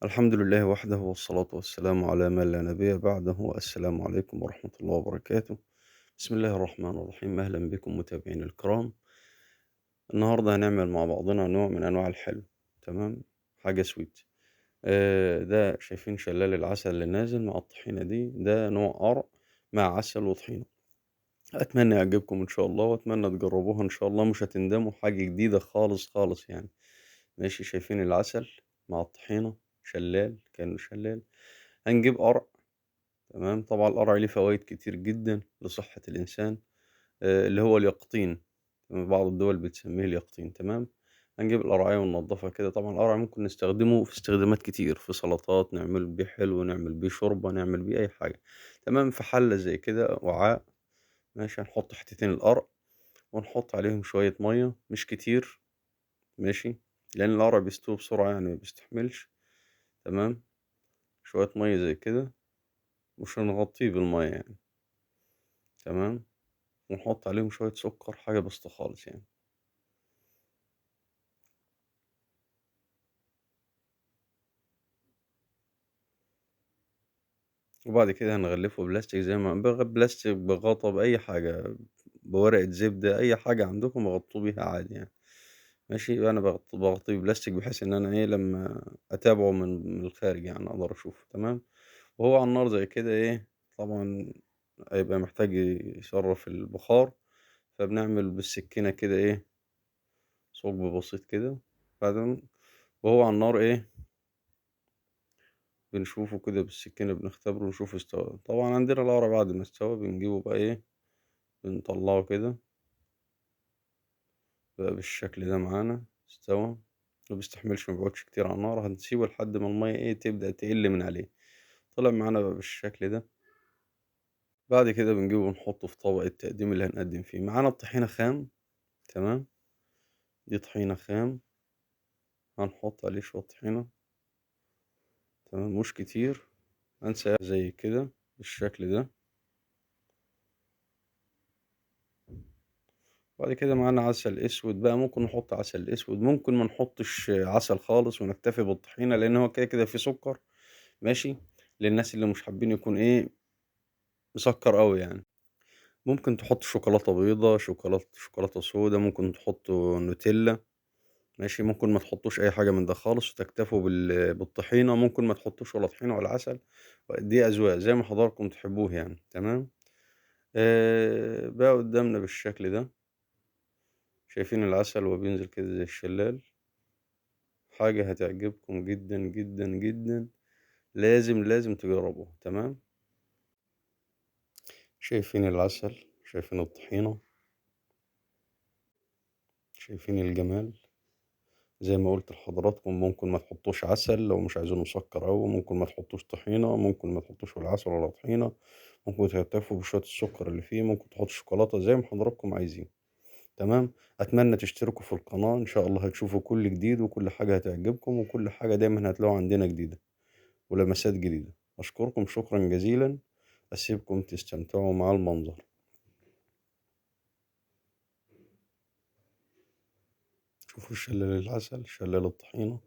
الحمد لله وحده، والصلاة والسلام على من لا نبي بعده. السلام عليكم ورحمة الله وبركاته. بسم الله الرحمن الرحيم. أهلا بكم متابعين الكرام. النهاردة هنعمل مع بعضنا نوع من أنواع الحلو، تمام؟ حاجة sweet. ده شايفين شلال العسل اللي نازل مع الطحينة دي، ده نوع قرع مع عسل وطحينة. أتمنى يعجبكم إن شاء الله، وأتمنى تجربوها إن شاء الله، مش هتندموا، حاجة جديدة خالص خالص يعني. ماشي، شايفين العسل مع الطحينة شلال، كأنه شلال. هنجيب قرع، تمام؟ طبعا القرع ليه فوائد كتير جدا لصحة الإنسان، اللي هو اليقطين، بعض الدول بتسميه اليقطين، تمام؟ هنجيب القرعية وننضفها كده. طبعا القرع ممكن نستخدمه في استخدامات كتير، في سلطات، نعمل بيه حلو، نعمل بيه شوربة، نعمل بيه أي حاجة، تمام؟ في حلة زي كده، وعاء، ماشي، هنحط حتتين القرع ونحط عليهم شوية مية، مش كتير، ماشي، لأن القرع بيستوي بسرعة يعني، ما بيستحملش، تمام؟ شوية مية زي كده، مش هنغطيه بالمية يعني، تمام؟ ونحط عليهم شوية سكر، حاجة بسيطة خالص يعني. وبعد كده هنغلفه بلاستيك، زي ما بلاستيك، بغطا، بأي حاجة، بورقة زبدة، أي حاجة عندكم غطوه بيها عادي يعني. ماشي، يبقى أنا بغطيه بلاستيك بحيث إن أنا لما أتابعه من الخارج يعني أقدر أشوفه، تمام؟ وهو على النار زي كده طبعا هيبقى محتاج يصرف البخار، فبنعمل بالسكينة كده ثقب بسيط كده. بعدين وهو على النار بنشوفه كده بالسكينة، بنختبره ونشوفه استوى. طبعا عندنا القرع بعد ما استوى بنجيبه بقى بنطلعه كده بقى بالشكل ده معانا، استوى، ما بيستحملش، ما بيقعدش كتير على النار، هنسيبه لحد ما المية تبدأ تقل من عليه. طلع معانا بقى بالشكل ده. بعد كده بنجيبه ونحطه في طبق التقديم اللي هنقدم فيه. معانا الطحينة خام، تمام؟ دي طحينة خام، هنحط عليه شوية طحينة، تمام، مش كتير، هنسيح زي كده بالشكل ده. بعد كده معانا عسل اسود بقى، ممكن نحط عسل اسود، ممكن ما نحطش عسل خالص ونكتفي بالطحينة، لان هو كده كده فيه سكر، ماشي، للناس اللي مش حابين يكون مسكر قوي يعني. ممكن تحط شوكولاتة بيضة، شوكولاتة سودا، ممكن تحطوا نوتيلا، ماشي، ممكن ما تحطوش اي حاجة من ده خالص وتكتفوا بالطحينة، ممكن ما تحطوش ولا طحينة ولا عسل، دي اذواق زي ما حضراتكم تحبوه يعني، تمام؟ بقى قدامنا بالشكل ده، شايفين العسل وهو بينزل كده زي الشلال، حاجة هتعجبكم جدا جدا جدا، لازم تجربوها، تمام؟ شايفين العسل، شايفين الطحينة، شايفين الجمال. زي ما قلت لحضراتكم ممكن ما تحطوش عسل لو مش عايزينه مسكر أوي، ممكن ما تحطوش طحينة، ممكن ما تحطوش ولا عسل ولا طحينة، ممكن تكتفوا بشوية السكر اللي فيه، ممكن تحطوا شوكولاتة زي ما حضراتكم عايزين، تمام؟ أتمنى تشتركوا في القناة، إن شاء الله هتشوفوا كل جديد وكل حاجة هتعجبكم، وكل حاجة دايما هتلاقوا عندنا جديدة ولمسات جديدة. أشكركم شكرا جزيلا، أسيبكم تستمتعوا مع المنظر. شوفوا شلال العسل، شلال الطحينة.